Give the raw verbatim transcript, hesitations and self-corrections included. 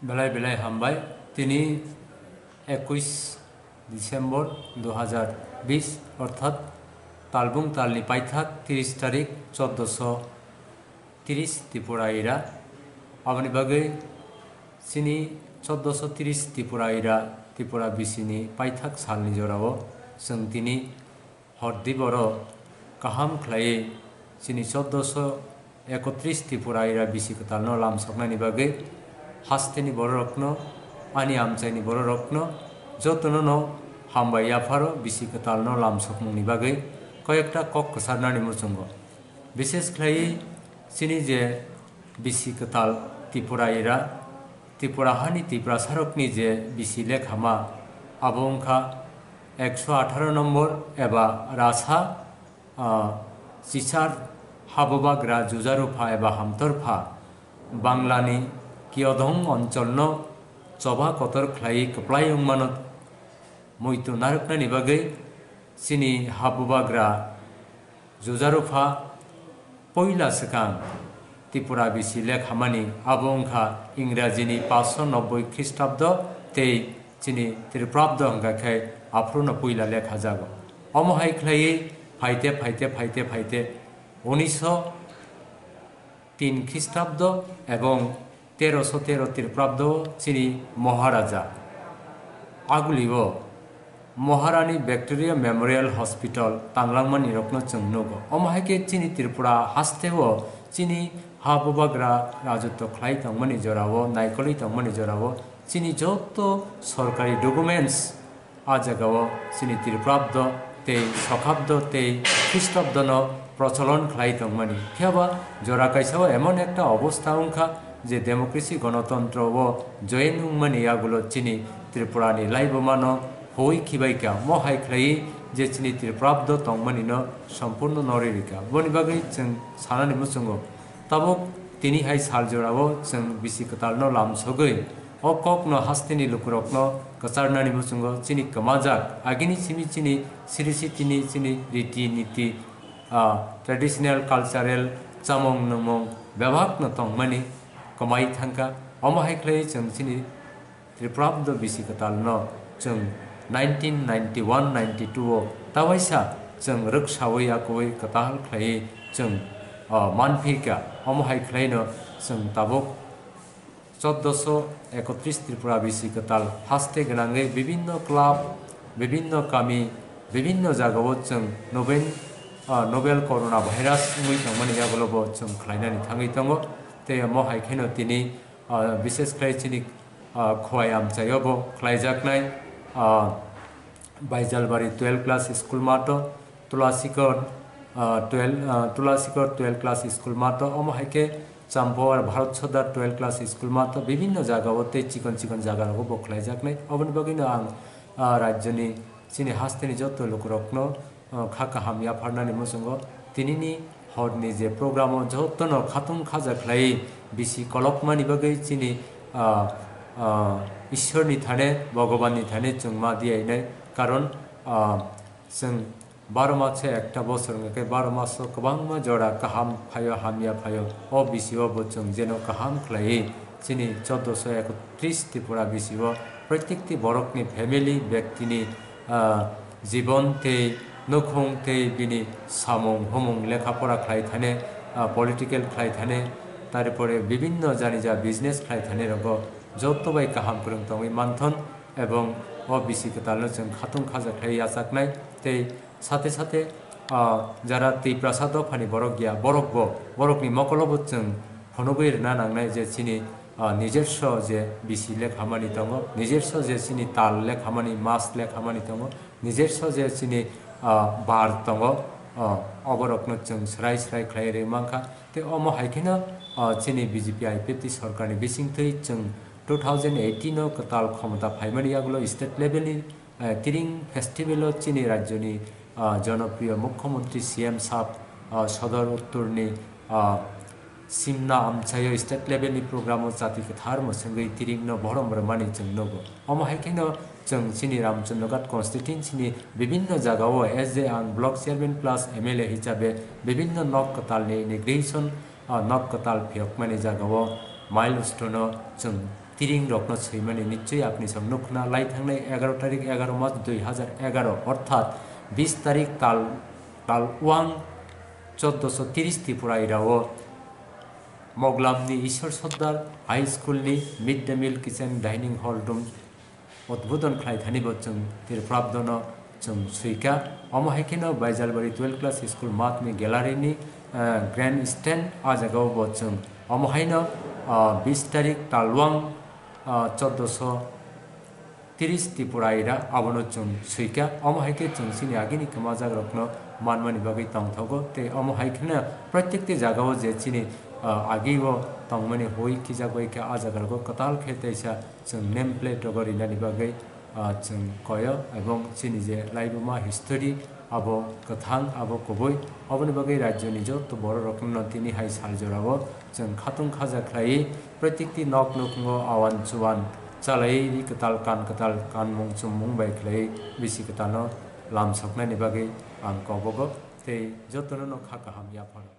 Belai belai hambai. Tini ekuis December dui hazar bis, orthat talbung talni paithak tris tarik choddoso tris Tripura ira. Aboni bagwi chini choddoso tris Tripura ira, Tripura bisini paithak salni jorao chwng tini hor di borok kaham khlaiwi chini choddoso ekotris Tripura ira bisi kwtalno lamsoknani bagwi hasteni bororokno, ani amchaini bororokno jotono no hambai yapharo bisi kwtalno lamsokmungni bagwi koyekta kok kwcharnani muchungo. Bishes khlaiwi chini je bisi kwtal Tripura ira, Tripura hani Tiprasarokni je bisi lekhama, abo wngkha ekso atharo nombor eba rasa, ah, chichar habubagra jujarupha eba hamtorpha Banglani Kiyodhong oncholno choba kotor khlaiwi kwplai wngmano muitu narwknani bagwi chini habubagra jujarupha poila swkang Tripura bisi lekhamani, abo wngkha Ingrajini paanch sho nobboi Khristabdo tei chini Tripurabdo hwnkha khe aphruno poila lekhajago. Omo hai khlaiwi phaite phaite phaite phaite unisho tin Khristabdo ebong teroso tero Tripurabdo chini Maharaja Agulio Maharani Victoria Memorial Hospital tanglangmani rokno chwng nugo. Omo hai khe chini Tripura hasteo chini ha bubagra rajotwo khlai tongmani jorao, naikolwi tongmani jorao chini joto sorkari documents a jagao chini Tripurabdo tei Sokhabdo tei Khristobdono procholon khlai tongmani. Phiyaba jora kaisao emon ekta obostha wngkha je democracy gonotontro o join wngmani yagulo chini Tripurani laibumano huwi khibaikha, mo hai khlaiwi je chini Tripurabdo tongmanino sompurno norwi rikha. Boni bagwi chwng sanani muchungo. Tabuk tini hai sal jorao chwng bisi kwtalno lamsogwi o kokno hasteni lukurokno kwcharnani muchungo chini kwmajak agini simi chini siri sitini chini riti niti, ah, traditional cultural chamung nungmung bebakno tongmani kwmai thangkha. Omo hai khlaiwi chwng chini Tripurabdo bisi kwtalno chwng nineteen ninety-one ninety-two o tawaisa chwng rwksawi yakuwi kwtal khlaiwi chwng, ah, manphikha. Omo hai khlaino chwng tabuk choddoso ekotris Tripura bisi kwtal haste gwnangwi bibinno club, bibinno kami, bibinno jagao chwng noben, ah, novel corona virus wngwi tongmani yagulobo chwng khlainani thangwi tongo. Tei omo hai kheno tini, ah, bishes khlai chini, ah, Khowai amchaio bo khlaijaknai, ah, Baijalbari twelve class school mato, Tulasikor, ah, twelve, ah, Tulasikor twelve class school mato, omo hai khe Champawar Bharat Sodar twelve class school mato, bibinno jagao tei chikon chikon jagarogo bo khlaijaknai. Oboni bagwino ang, ah, rajyoni chini hasteni joto lukurokno, ah, kha kaham yapharnani muchungo tinini horni je programo jotono khatung khaja khlaiwi bisi kolokmani bagwi chini, ah, ah, Ishwarni thane, Bhagwanni thane chwng ma diyainai. Karon, ah, chwng baro maso ekta bosor wngkha khe baro maso kwbangma jora kaham phaio, hamya phaio. O bisio bo chwng jeno kaham khlaiwi chini choddoso ekotris Tripura bisio protekti borokni family, bektini, ah, jibon tei nukhung tei bini samung humung lekha pora khlai thane, ah, political khlai thane, tarpore bibinno janija business khlai thane rogo joto bai kaham kwrwng tongwi manthon, ebong o bisi kwtalno chwng khatung khaja khlai yachaknai tei sate sate, ah, jara Tiprasa dophani borok ya, borok bo, borokni mokolo bo chwng phunugwi rwna nangnai je chini, ah, nijerso je bisi lekhamani tongo, nijerso je chini tal lekhamani, mas lekhamani tongo, nijerso je chini, ah, bar tongo, ah, oborokno chwng srai srai khlai rwi mankha. Tei omo hai kheno, ah, chini B J P I P F T sorkarni bisingtwi chwng two thousand eighteen o kwtal khomota phaimani yagulo state level ni, eh, Tiring festival o chini rajyoni, ah, jonopriyo mukhyamantri C M sab, ah, Sodor Uttorni, ah, Simna amchaio state level ni program o chati kwthar mwswngwi Tiringno borom rwmani chwng nugo. Omo hai kheno chwng chini Ramchandroghat constituency ni bibinno jagao S J ang block chairman plus M L A hisabe bibinno nok kwtalni inauguration, ah, nok kwtal phiyokmani jagao milestone-o chwng tiring rokno swimani nichoi apni song nukna lai thangnai egaroh tarik egaroh mas dui hazar egaroh orthat bis tarik tal, tal wang choddoso tiris Tripura irao Moglamni Ishwar Sardar High School-ni Mid Day Meal Kitchen Dining Hall room udbodon khlai thani bo chwng Tripurabdono chwng swika. Omo hai kheno Baijalbari twelve class school mathni gallery-ni, eh, grandstand, a jagao bo chwng omo haino, ah, bis tarik talwang, ah, choddoso tiris Tripura ira abono chwng swika. Omo hai khe chwng chini agini kwmajakrokno manmani bagwi tongthogo tei omo hai kheno protekti jagao je chini, ah, agio tongmani hui khijak bai khe a jagarokgo kwtal khe teisa chwng name plate rogo rinani bagwi, ah, chwng koyo, ebong chini je laibuma history abo kwthang, abo kubui, oboni bagwi rajyoni joto bororokno tini hai sal jorao chwng khatung khaja khlaiwi, protekti nok nukhungo awan chuwan chalaiwi ri kwtal kan kwtal kanmung chummung bai khlaiwi bisi kwtalno lamsoknani bagwi ang kobogo tei jotono no kha kaham yapharo.